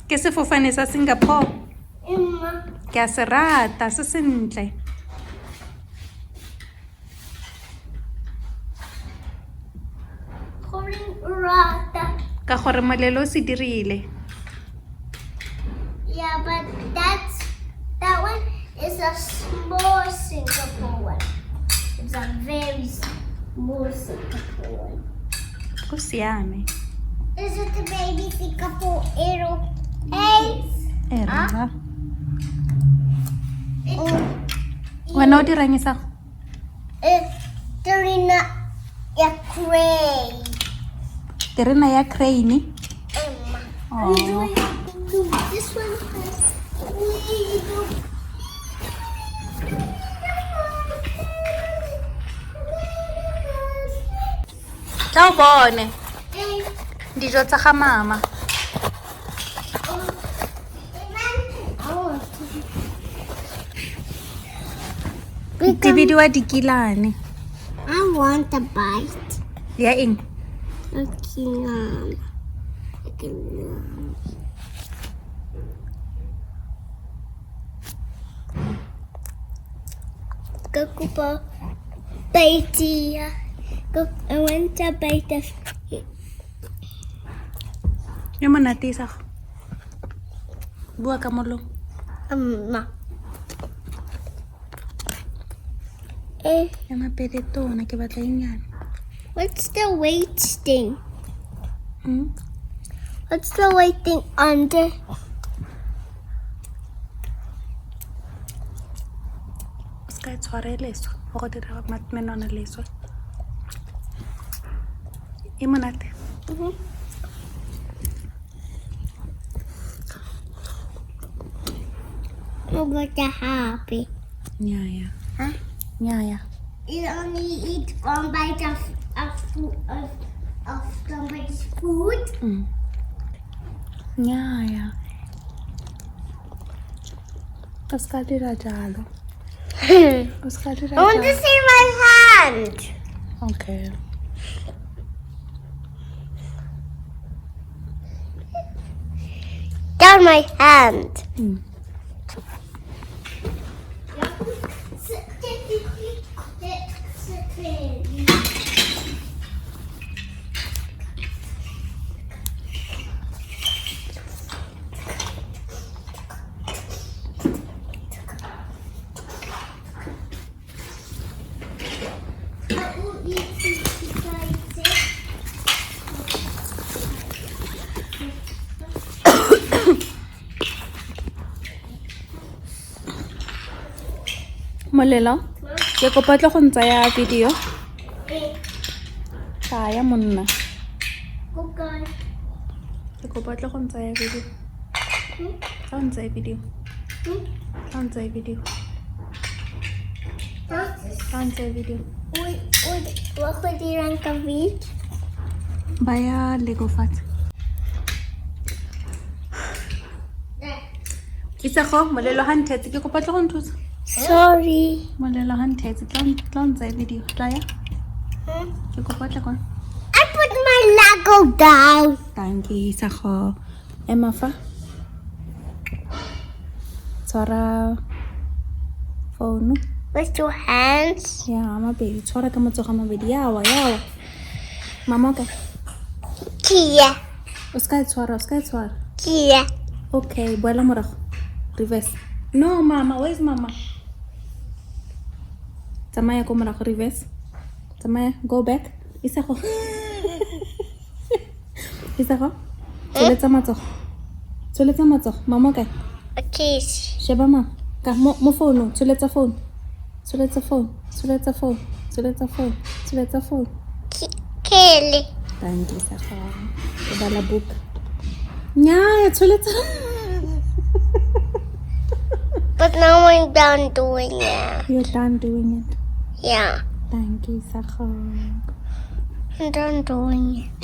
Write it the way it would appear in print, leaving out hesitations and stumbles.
Ke sefofane sa Singapore. Ke a se rata, se sentle. Ka gore molelo o se dirile. Yeah, but that one is a small Singapore one. It's a very small Singapore one. Go siame. Is it the baby Singapore aeroplane? E rra. Wena o dirang Isago? Terena ya crane. Terena ya crane. Emma. Oh. This one has little. Tla o bone dijo tsa ga mama. Di bidiwa dikilane. I want a bite. Ya eng? Okay. Go bite. I want a bite of. E monate Isago. Bua ka molomo. Ma. Ema pele tona ke batla e nnyane. What's the weight thing? Hmm? What's the weight thing under? O se ka e tshware leswe go go dira menwana leswe. E monate. Mm-hmm. I'm going to happy. Nnyaya. Huh? Nnyaya. You only eat one bite of somebody's food. Nnyaya. O se ka dira jalo. O se ka dira I want to jalo. see my hand. Okay. Down my hand. Molelo, ke kopa tle go ntsaya video. Tlaya monna. Ke kopa tle go ntsaya video. Tla o ntsaya video. Tla o ntsaya video. Tla o ntsaya video. Wa go dirang ka video? Baya Lego fatshe. Isago, molelo ha nthetse, ke kopa tle go nthusa. Sorry. Molelo ha nthetse, tla o ntsaya video. Tlaya. Ke kopa tle kwa. I put my Lego down. Thank you, Isago. Ema fa. Tshwara phone. With your hands. Ya, a mabedi. Tshwara ka matsogo a mabedi. Yawa, yawa. Mama o kae? Kia. O se ka e tshwara, o se ka e tshwara. Kia. Okay, boela morago. Reverse. No, mama, where's mama? Tsamaya ko morago, reverse. Tsamaya, go back. Isago. Isago. Tsholetsa matsogo. Tsholetsa matsogo. Mama o kae? Okay. Sheba mama. Ka mo founung, tsholetsa phone. Tsholetsa phone. Tsholetsa phone. Tsholetsa phone. Tsholetsa phone. Kelly. Thank you, Isago. O bala buka. Nnyaya, tsholetsa. But now I'm done doing it. You're done doing it. Yeah. Thank you, Isago. I'm done doing it.